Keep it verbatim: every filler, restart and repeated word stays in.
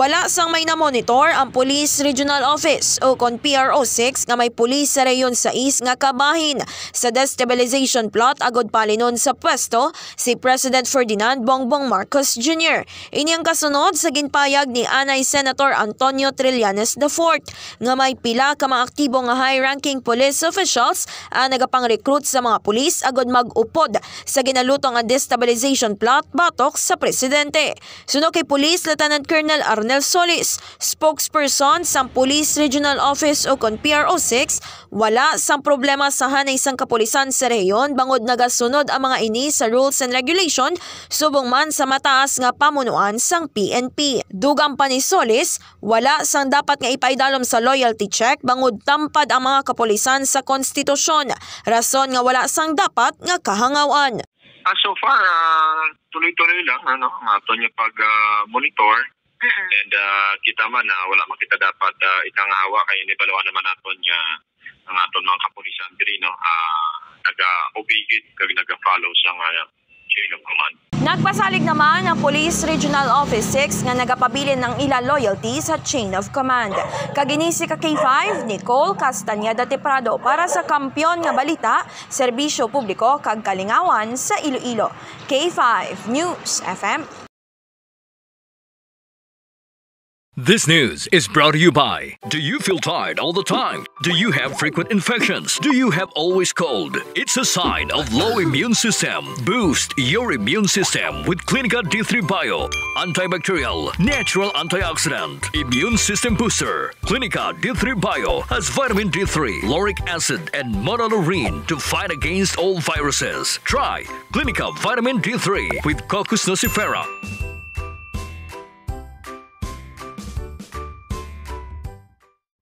Pala sang may namonitor ang Police Regional Office o kon P R O six nga may pulis sa Rehiyon sais nga kabahin sa destabilization plot agud palinon sa pwesto si President Ferdinand Bongbong Marcos Junior. Ini ang kasunod sa ginpayag ni anay Senator Antonio Trillanes the fourth nga may pila ka mga aktibo nga high-ranking police officials ang nagapang-recruit sa mga pulis agud mag-upod sa ginaluto nga destabilization plot batok sa presidente. Suno kay Police Lieutenant Colonel Arnel Solis, spokesperson sang Police Regional Office o kon P R O six, wala sang problema sa hanay sang kapulisan sa rehiyon bangod nagasunod ang mga ini sa rules and regulation subong man sa mataas nga pamunuan sang P N P. Dugang pa ni Solis, wala sang dapat nga ipaidalom sa loyalty check bangod tampad ang mga kapulisan sa konstitusyon, rason nga wala sang dapat nga kahangawan. Ah, so far, ah, tuloy-tuloy lang, ano, ang aton nga pag, ah, monitor. Mm-mm. And, ah, kita man na wala man kita dapat, ah, ikangahawa kay nibaluan naman naton nga ang aton mga kapulisan diri, no, ah, naga-obey gid kag naga-follow sa mga chain of command. Nagpasalig naman ang Police Regional Office six nga nagapabilin ang ila loyalty sa chain of command. Kag ini si ka K five, Nicole Castañeda Teprado para sa Kampiyon nga Balita, Serbisyo Publiko kag Kalingawan sa Iloilo. K five News F M. This news is brought to you by: Do you feel tired all the time? Do you have frequent infections? Do you have always cold? It's a sign of low immune system. Boost your immune system with Clinica D three Bio. Antibacterial, natural antioxidant, immune system booster. Clinica D three Bio has vitamin D three, lauric acid, and monolaurin to fight against all viruses. Try Clinica Vitamin D three with Cocos nucifera.